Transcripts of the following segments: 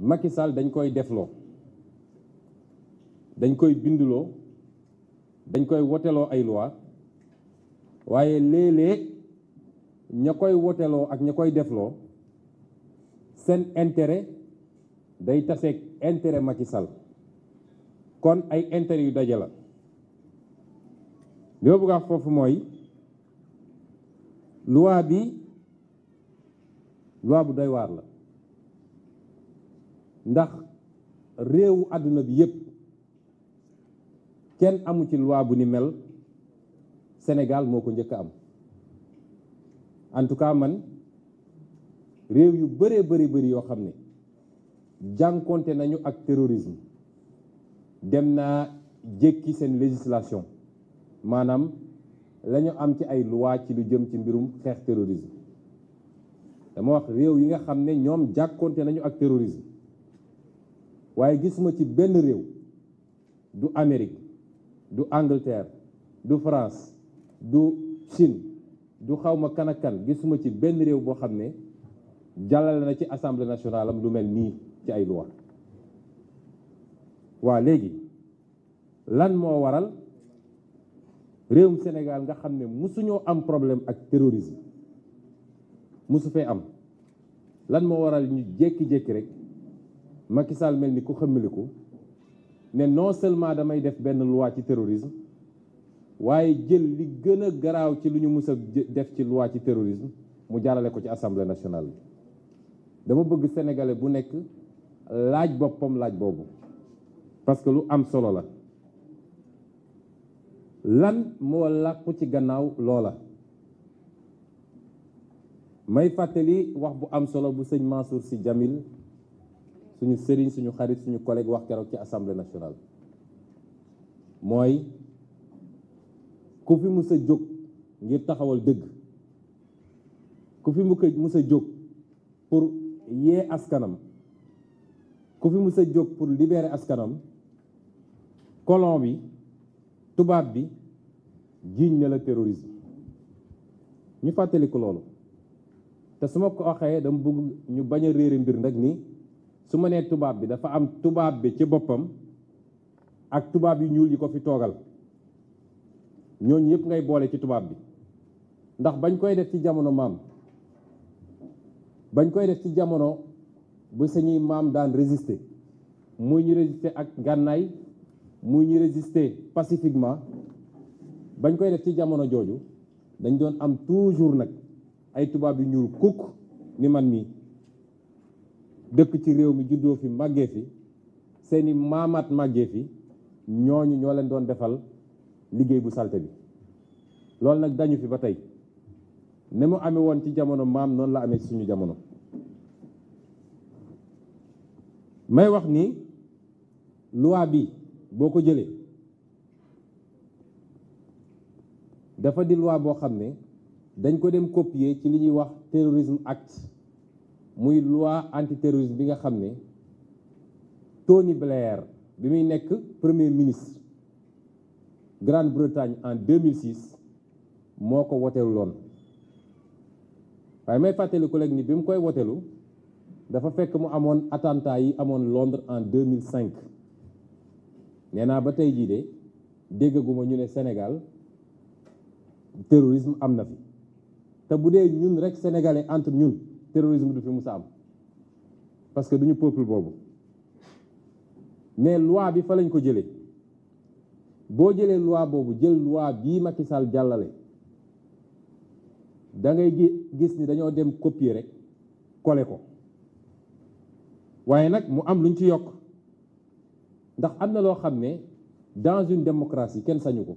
Macky Sall dañ koy defloo dañ koy binduloo dañ koy woteloo ay loi waaye léeg-léeg ña koy woteloo ak ña koy defloo seen intérêt day taseeg intérêt Macky Sall kon ay intérêt yu daje la li ma bëgg a wax foofu mooy loi bi loi bu doy waar la ndax réewu àdduna bi yépp kenn amu ci loi bu ni mel Sénégal moo ko njëkk a am en tout cas man réew yu bëree bëri yoo xam ne jànkonte nañu ak terrorisme dem naa jékki seen législation maanaam la ñu am ci ay loi ci lu jëm ci mbirum xeex terrorisme dama wax réew yi nga xam ne ñoom jànkonte nañu ak terrorisme waaye gisuma ci benn réew du Amérique du Angleterre du France du Chine du xawma kan ak kan gisuma ci benn réew boo xam ne jàllale na ci assemblée nationale am lu mel nii ci ay loi waa léegi lan moo waral réewum Sénégal nga xam ne musuñoo am problème ak terrorisme musu fee am lan moo waral ñu jékki-jékki rek Macky Sall mel ni ku xëmmaliku ne non seulement damay def benn loi ci terrorisme waaye jël li gën a garaaw ci lu ñu mus a def ci loi ci terrorisme mu jaarale ko ci assemblée nationale bi dama bëgg sénégalais bu nekk laaj boppam laaj boobu parce que lu am solo la lan moo làqu ci gannaaw loola may fàttali wax bu am solo bu sëñ Mansour Sy Djamil suñu sëriñ suñu xarit suñu collègue wax keroog ci assemblée nationale mooy ku fi mus a jóg ngir taxawal dëgg ku fi mus a jóg pour yee askanam ku fi mus a jóg pour libérer askanam colon bi tubaab bi jiiñ na la terrorisme ñu fàttali ko loolu te su ma ko waxee dama bëgg ñu bañ a réere mbir nag ni su ma nee tubaab bi dafa am tubaab bi ci boppam ak tubaab yu ñuul yi ko fi toogal ñooñu yëpp ngay boole ci tubaab bi ndax bañ koy def ci jamono maam bañ koy def ci jamono bu sañuy maam daan résister muy ñu résister ak gànnaay muy ñu résister pacifiquement bañ koy def ci jamono jooju dañ doon am toujours nag ay tubaab yu ñuul kukk ni man nii dëkk ci réew mi juddoo fi màggee fi seeni maamaat màggee fi ñooñu ñoo leen doon defal liggéey bu salte bi loolu nag dañu fi ba tey ne mu amee woon ci jamono maam noonu la amee ci suñu jamono may wax ni loi bi boo ko jëlee dafa di loi boo xam ne dañ ko dem copier ci li ñuy wax terrorisme act muy loi antiterrorisme bi nga xam ne Tony Blair bi muy nekk premier ministre Grande-Bretagne en 2006 moo ko woteeluloon waaye may fàttali collègue ni bi mu koy wotelu dafa fekk mu amoon attentat yi amoon Londres en 2005 nee naa ba tey jii de déggaguma ñu ne Sénégal terrorisme am na fi te bu dee ñun rek sénégalais entre ñun terrorisme du fi musa am parce que duñu peuple boobu mais loi bi fa lañ ko jëlee boo jëlee loi boobu jël loi bii Macky Sall jàllale da ngay gis ni dañoo dem copier rek coller ko waaye nag mu am luñ ci yokk ndax am na loo xam ne dans une démocratie kenn sañu ko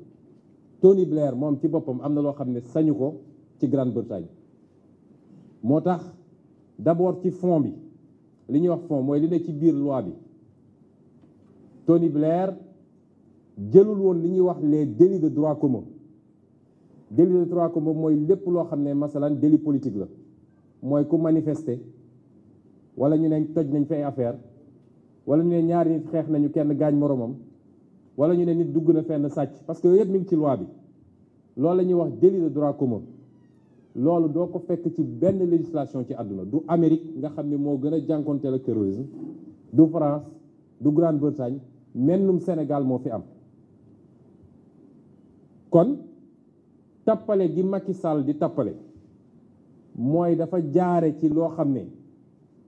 Tony Blair moom ci boppam am na loo xam ne sañu ko ci Grande-Bretagne moo tax d'abord ci fond bi li ñuy wax fond mooy li ne ci biir loi bi Tony Blair jëlul woon li ñuy wax les délits de droit commun délit de droit commun mooy lépp loo xam ne masalan délit politique la mooy ku manifester wala ñu ne toj nañ fi ay affaire wala ñu ne ñaari nit xeex nañu kenn gaañ moromam wala ñu ne nit dugg na fenn sàcc parce que yooyu yëpp mi ngi ci loi bi loolu la ñuy wax délit de droit commun loolu doo ko fekk ci benn législation ci àdduna du Amérique nga xam ne moo gën a jànkonteel ak terrorisme du France du Grande-Bretagne mennum Sénégal moo fi am kon tappale gi Macky Sall di tappale mooy dafa jaare ci loo xam ne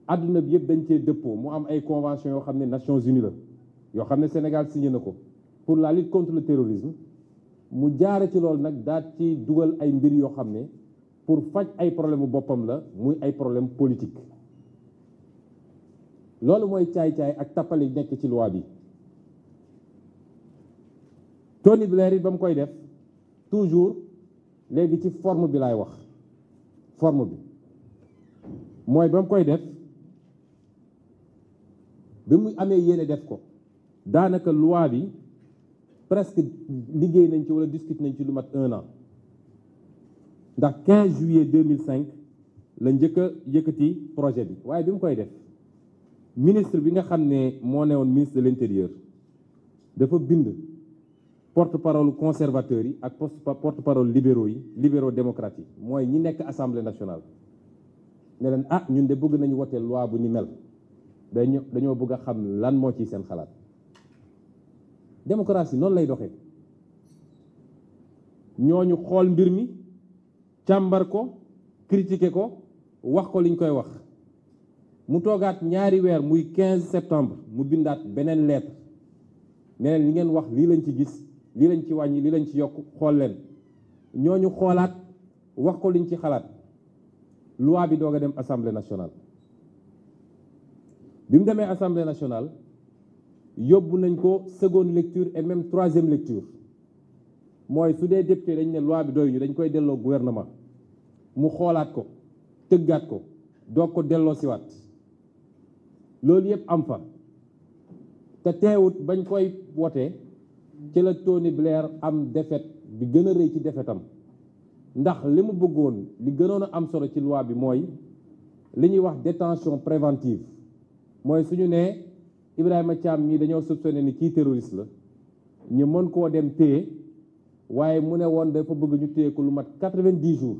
àdduna bi yëpp dañ cee dëppoo mu am ay convention yoo xam ne Nations Unies la yoo xam ne Sénégal signé na ko pour la lutte contre le terrorisme mu jaare ci loolu nag daal ci dugal ay mbir yoo xam ne pour faj ay problème boppam la muy ay problème politique loolu mooy caay-caay ak tappale yi nekk ci loi bi Tony Blair it ba mu koy def toujours léegi ci forme bi laay wax forme bi mooy ba mu koy def bi mu amee yéene def ko daanaka loi bi presque liggéey nañ ci wala discute nañ ci lu mat 1 an ndax 15 juillet 2005 la njëkk a yëkkati projet bi waaye bi mu koy def ministre bi nga xam ne moo newoon ministre de l'intérieur dafa bind porte-parole conservateurs yi ak porte-parole libéraux démocrates yi mooy ñi nekk assemblée nationale ne leen ñun de bëgg nañu wote loi bu ni mel dañoo bëgg a xam lan moo ci seen xalaat démocratie noonu lay doxee ñooñu xool mbir mi càmbar ko critiquer ko wax ko liñ koy wax mu toogaat ñaari weer muy 15 septembre mu bindaat beneen lettre ne leen li ngeen wax lii lañ ci gis lii lañ ci wàññi lii lañ ci yokk xool leen ñooñu xoolaat wax ko liñ ci xalaat loi bi doog a dem assemblée nationale bi mu demee assemblée nationale yóbbu nañ ko seconde lecture et même troisième lecture mooy su dee député dañ ne loi bi doy ñu dañ koy delloo gouvernement mu xoolaat ko tëggaat ko doog ko delloo siwaat loolu yëpp am fa te teewut bañ koy wotee ci la Tony Blair am défaite bi gën a rëy ci défaitam ndax li mu bëggoon li gënoon a am solo ci loi bi mooy li ñuy wax détention préventive mooy suñu nee Ibrahima Thiam mii dañoo soupçonné ni kii terroriste la ñu mën koo dem téye waaye mu ne woon dafa bëgg ñu téye ko lu mat 90 jours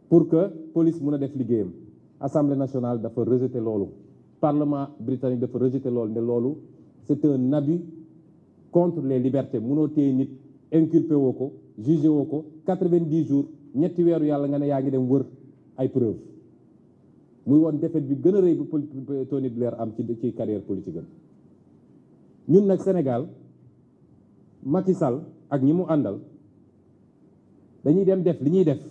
pour que police mun a def liggéeyam Assemblée nationale dafa rejeté loolu Parlement britannique dafa rejeté loolu ne loolu c'est un abus contre les libertés munoo téye nit inculpé woo ko jugé woo ko 90 jours ñetti weeru yàlla nga ne yaa ngi dem wër ay preuve muy woon défaite bi gën a rëy bu Tony Blair am ci carrière politique am ñun nag Sénégal Macky Sall ak ñi mu àndal dañuy dem def li ñuy def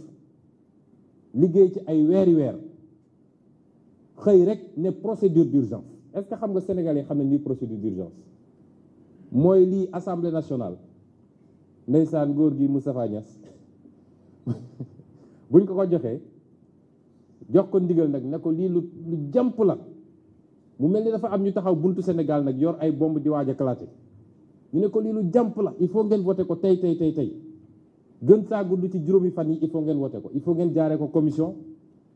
liggéey ci ay weeri weer xëy rek ne procédure d'urgence est-ce que xam nga Sénégal yi xam nañ ni procédure d'urgence mooy lii Assemblée nationale ndeysaan góor gi Moustapha Niasse buñ ko joxee jox ko ndigal nag ne ko lii lu jàmp la mu mel ni dafa am ñu taxaw buntu Sénégal nag yor ay bombe di waaj a éclater ñu ne ko lii lu jàmp la il faut ngeen voter ko tey gën saa gudd ci juróomi fan yi il faut ngeen voter ko il faut ngeen jaaree ko commission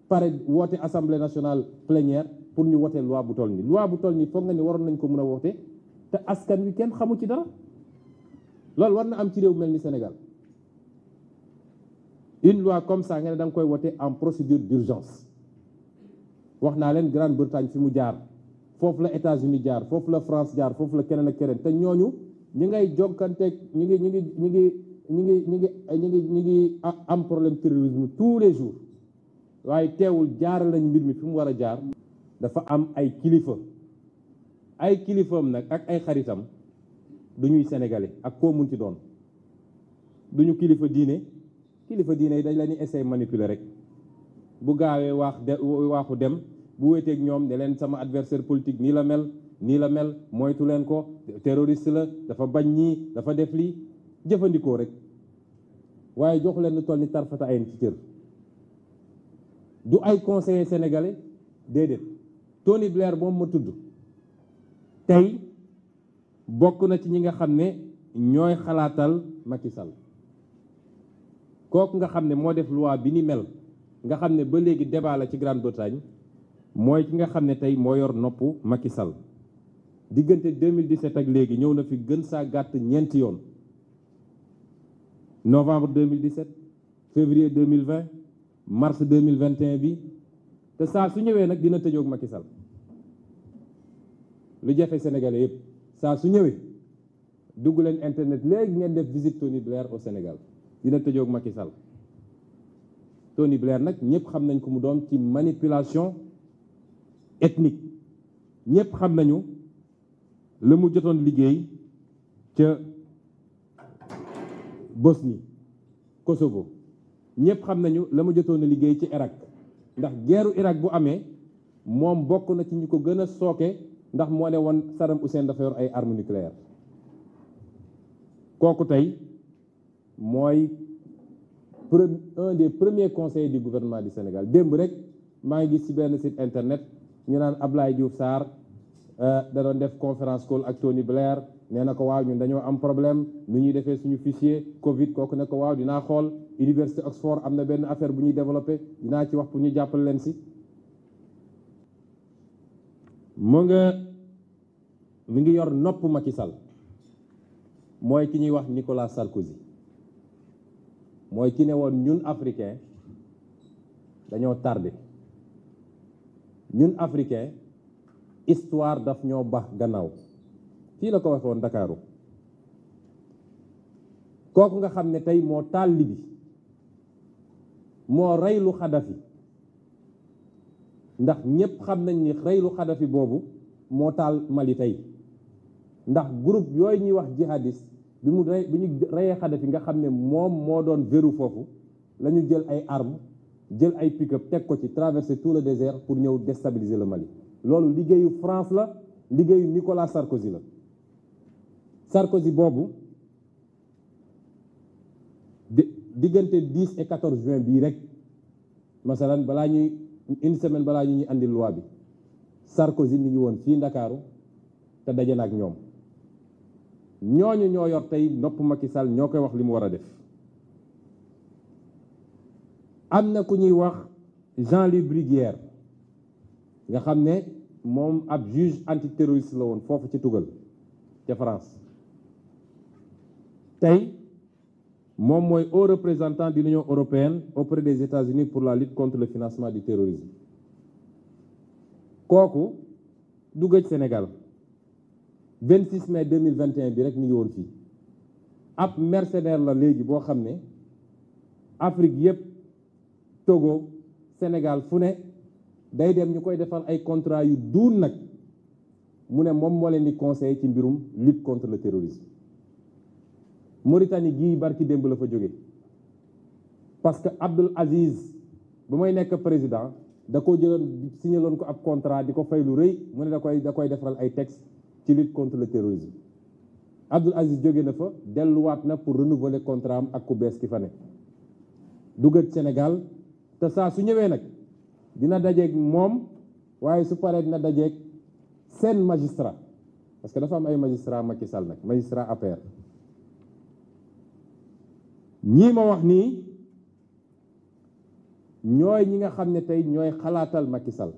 pare woote assemblée nationale plénière pour ñu wote loi bu toll nii foog nga ni waroon nañ ko mën a woote te askan wi kenn xamu ci dara loolu war na am ci réew mel ni Sénégal une loi comme ça nga ne da nga koy wote en procédure d'urgence wax naa leen Grande-Bretagne fi mu jaar foofu la États-Unis jaar foofu la France jaar foofu la keneen ak keneen te ñooñu ñi ngay jokkanteeg ñi ngi am problème terrorisme tous les jours waaye teewul jaar lañ mbir mi fi mu war a jaar dafa am ay kilifam nag ak ay xaritam du ñuy sénégalais ak koo munti doon duñu kilifa diine yi dañ la ñuy essayer manipuler rek bu gaawee waaxu dem bu wéeteeg ñoom ne leen sama adversaire politique nii la mel moytu leen ko terroriste la dafa bañ ñii dafa def lii jëfandikoo rek waaye joxu leen lu toll ni tarfata ayen ci cër du ay conseiller sénégalais déedéet Tony Blair moom ma tudd tey bokk na ci ñi nga xam ne ñooy xalaatal Macky Sall kooku nga xam ne moo def loi bi ni mel nga xam ne ba léegi débat la ci Grande-Bretagne mooy ki nga xam ne tey moo yor noppu Macky Sall diggante 2017 ak léegi ñëw na fi gën saa gàtt ñeenti yoon novembre 2017 février 2020 mars 2021 bi te saa su ñëwee nag dina tëjoog Macky Sall lu jafe sénégalais yëpp saa su ñëwee dugg leen internet léegi ngeen def visite Tony Blair au Sénégal dina tëjoo ak Macky Sall. Tony Blair nag ñëpp xam nañ ko mu doon ci manipulation ethnique ñëpp xam nañu la mu jotoon liggéey ca Bosnie Kosovo ñëpp xam nañu la mu jotoon a liggéey ci Irak ndax guerru Irak bu amee moom bokk na ci ñu ko gën a sooke ndax moo ne woon Saddam Hussein dafa yor ay armes nucléaires kooku tey mooy un des premiers conseillers du gouvernement du Sénégal démb rek maa ngi gis ci benn site internet ñu naan Ablaye Diouf Sarr da doon def conférence call ak Tony Blair nee na ko waaw ñun dañoo am problème nu ñuy defee suñu fichier Covid kooku ne ko waaw dinaa xool Université Oxford am na benn affaire bu ñuy développé dinaa ci wax pour ñu jàppale leen si. mu ngi yor nopp Macky Sall mooy ki ñuy wax Nicolas Sarkozy mooy ki ne woon ñun africain dañoo tardé ñun africain histoire daf ñoo bax gannaaw fii la ko waxoon Ndakaaru kooku nga xam ne tey moo taal Libi moo reylu Xadafi ndax ñëpp xam nañ ni reylu Xadafi boobu moo taal Mali tey ndax groupe yooyu ñuy wax jihadiste bi ñu reyee Xadafi nga xam ne moom moo doon verrou foofu la ñu jël ay armes jël ay pick-up teg ko ci traverser tout le désert pour ñëw déstabiliser le Mali loolu liggéeyu France la liggéeyu Nicolas Sarkozy la Sarkozy boobu diggante 10 et 14 juin bii rek masalan balaa ñuy une semaine balaa ñuy andi loi bi Sarkozy mi ngi woon fii Ndakaaru te daje na ak ñoom ñooñu ñoo yor tey nopp Macky Sall ñoo koy wax li mu war a def am na ku ñuy wax Jean-Louis Bruguière nga xam ne moom ab juge antiterroriste la woon foofu ci tugal ca France tey moom mooy haut représentant de l'Union européenne auprès des États-Unis pour la lutte contre le financement du terrorisme kooku du gëj Sénégal 26 mai 2021 bi rek mi ngi woon fii ab mercenaire la léegi boo xam ne Afrique yépp Togo Sénégal fu ne day dem ñu koy defal ay contrat yu duun nag mu ne moom moo leen di conseiller ci mbirum lutte contre le terrorisme Mauritanie gii barki démb la fa jóge parce que Abdul Aziz ba may nekk président da ko jëloon signaloon ko ab contrat di ko fay lu rëy mu ne da koy defaral ay texte ci lutte contre le terrorisme Abdul Aziz jóge na fa delluwaat na pour renouveler contrat am ak ku bees ki fa ne duggat Sénégal te saa su ñëwee nag dina dajeeg moom waaye su paree dina dajeeg seen magistrat parce que dafa am ay magistrat Macky Sall nag magistrat APR ñii ma wax nii ñooy ñi nga xam ne tey ñooy xalaatal Macky Sall